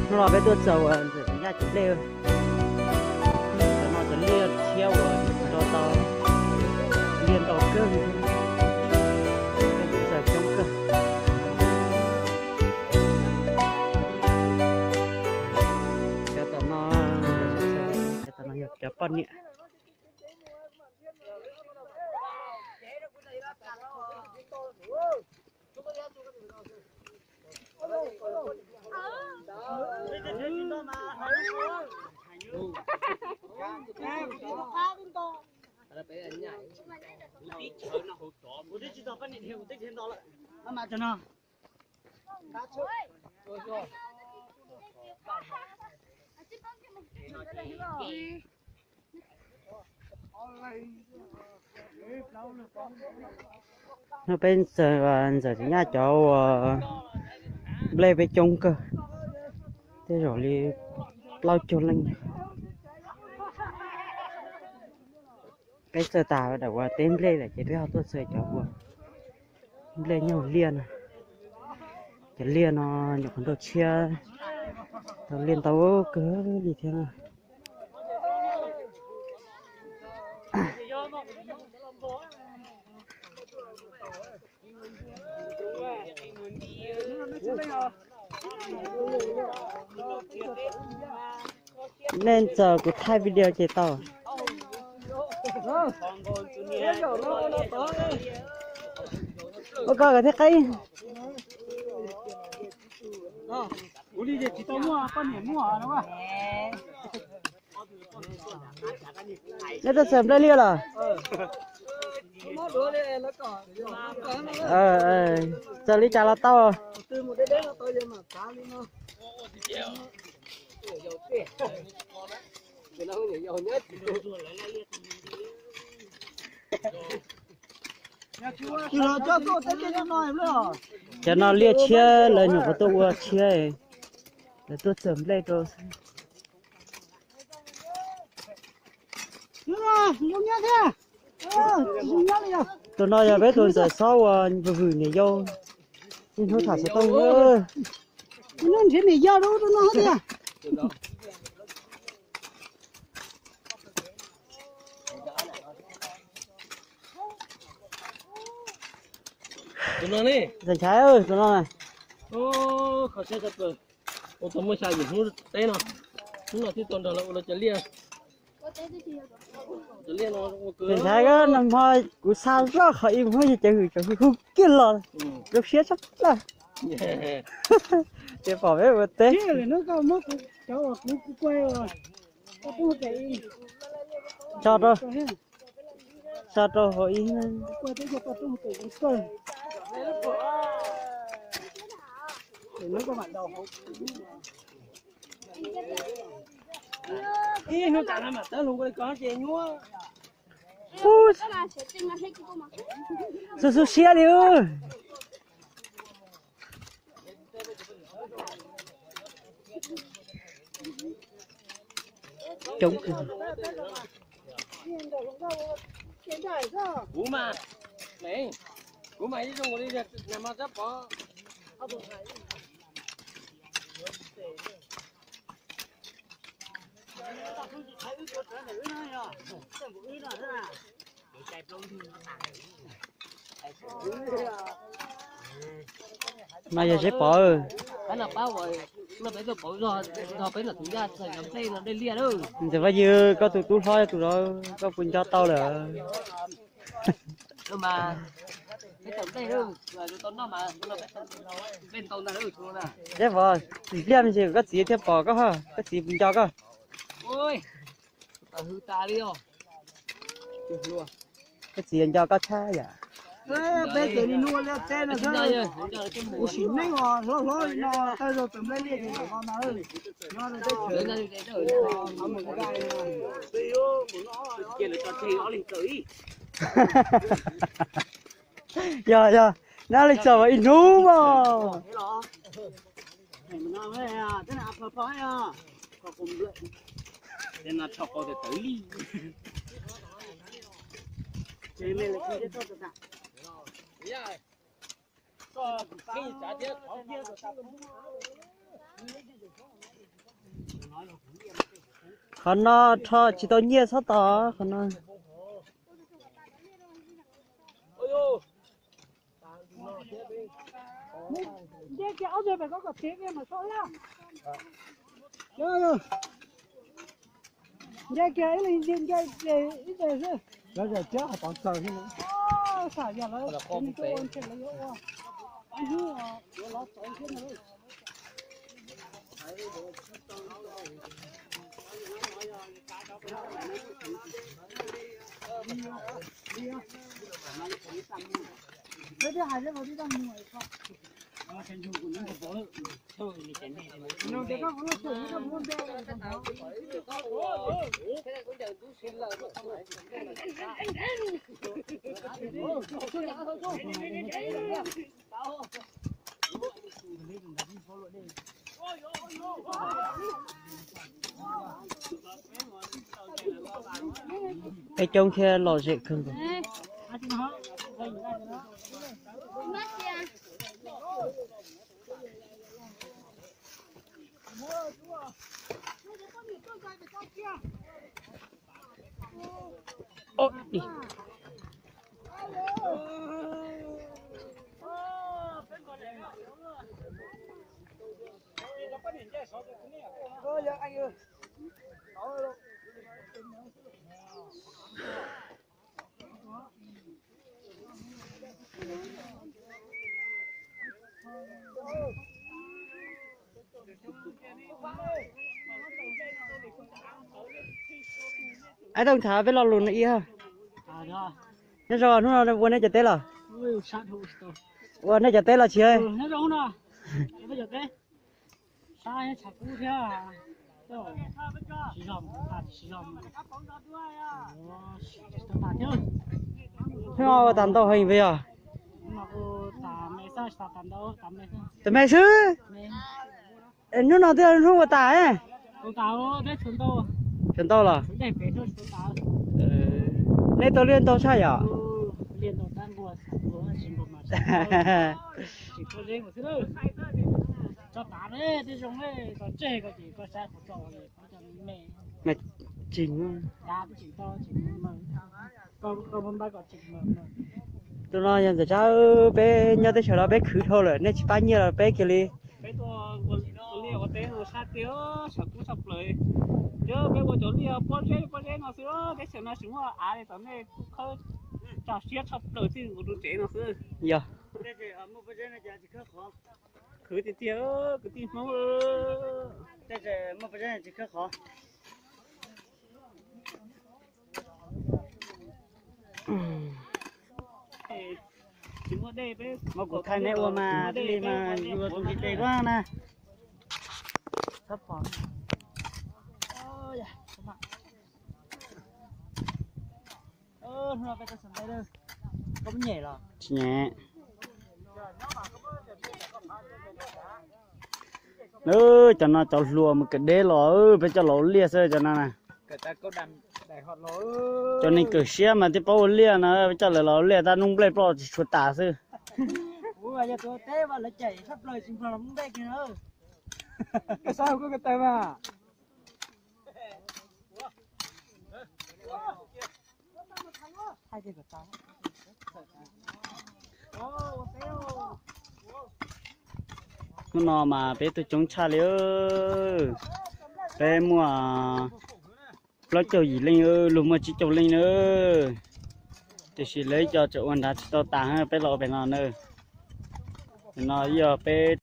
Hnub no peb tuaj txog uas ntxawm Ntxawm Nyaj cov nplej, cov no cov liaj tshiab uas nrau tau, liaj ntau kawg li, peb tuaj txog coob kawg. Cov tom no, cov tom no yog cov poj niam. Hnub peb txog Ntxawm Ntxawm Nyaj cov uas nplej peb coob kawg, tej zaum li plaub caug leej. Peb txog tas dam uas teb nplej lawm ces peb ho tuaj txog cov uas nplej nyob hauv liaj no. Cov liaj no nyuam qhuav nrau tshiab, tau liaj ntau kawg li thiab na. Nej txawm kuv thaij video ces tau. Ua koj thiab qeeb. Nej tuaj txog nplej liaj los? Txawm li cas los tau. Cov no liaj tshiab, lawv nyuam qhuav tuaj ua tshiab, lawv tuaj txawm nplej rau. Tus no yog peb tus ntxawm xob uas vwm vwm niam yau, ib hnub tham xov tooj. Hnub nrhiav niam yau rau tus no tiag. Tus no ne? Ntxawm Nchaiv, tus no. Ua tau muaj xya yim hnub teb no, hnub no twb tau nrog lawv ua lawv cov liaj. Ntxawm Nchaiv, nag hmo kuv xa zoj qhov ib hnub ces cov hwm cov hwm hu kiag los, zoo siab tshaj plaws. Ces pom peb ua teb. Tso rau, tso rau hauv ib. Ib hnub tas no mam tawb hluas nkaus li ko ces nyuaj. Xub xub siab li. Coob kawg. Kuv mas, kuv mas ib zoo li nag hmo Tsab Pov. Mas yog Tsab Pov, Ntxawm Vaj Ywg, koj tus tub hlob tus zov koj puas nco tau lawm? Tsab Pov, pliag me ntsis koj txiv thiaj pom koj, koj txiv puas nco koj? Koj txiv nco koj tshaj yam. Peb ces li hnub ua liaj teb no xwb, kuv sim neej os, hlob hlob li no tawg zog tawm nplej liaj ces no na. Yog yog, nab li txog ib hnub mas. Qhov no rho tsis tau nyiaj txhob tos qhov no. Nce kiag ob tug pem ko kom tsev kiag mas so laj. Nce kiag ib leeg nce nce ib teg xwb. Lawv zam tiab hais pov txawg thiab. Xam yog lawv tuaj ua ntshe lawv yuav ua ib hnub yuav los txawv thiab no. Peb coob thiab lom zem kawg nkaus. Ab, tau tham peb lo lus no ib. Nyob zoo, hnub no ua nej cov teb los? Ua nej cov teb los tsis? Hnub no ua tas ntau heev puas yog? Tus me xwb. Hnub no twb hnub ua tas. Tshuav ntau los? Nej tau liaj ntau tshaj yom? Mas tsis, tus no yog ntxawm tsab, peb nyob teb chaws no peb khwv dhau lawm, nej tsis pab nyiaj los peb kiag li. Peb ua liaj ua teb no sab tiag, sab kub sab plaws. Peb ua cov liaj pob zeb pob zeb no xwb, teb chaws no tsis muaj av li, tom nej kuj khawb tso siab tshaj plaws txij nkaus rau tsev no xwb. Yog. Khwv tiag tiag kwv tij Hmoob. Muab kuv thaij neb ua mas thiaj li mas yuav tus nqi tes luaj na. Tsis nyem. Cov no cov hluas mus kev deb los peb coj los ua liaj xwb cov no na. Cov neeg kawm siab mas thiaj paub ua liaj no, peb coj lawv los ua liaj tab nub nplej ploj tsis tshua tas xwb. Hnub no mas peb tuaj coob tshaj li. Peb muaj plaub caug yim leej, luag muaj tsib caug leej na. Tiam sis lawv cov tseem ua nrad tsis tau tas, peb los ua pem no na. Pem no yog peb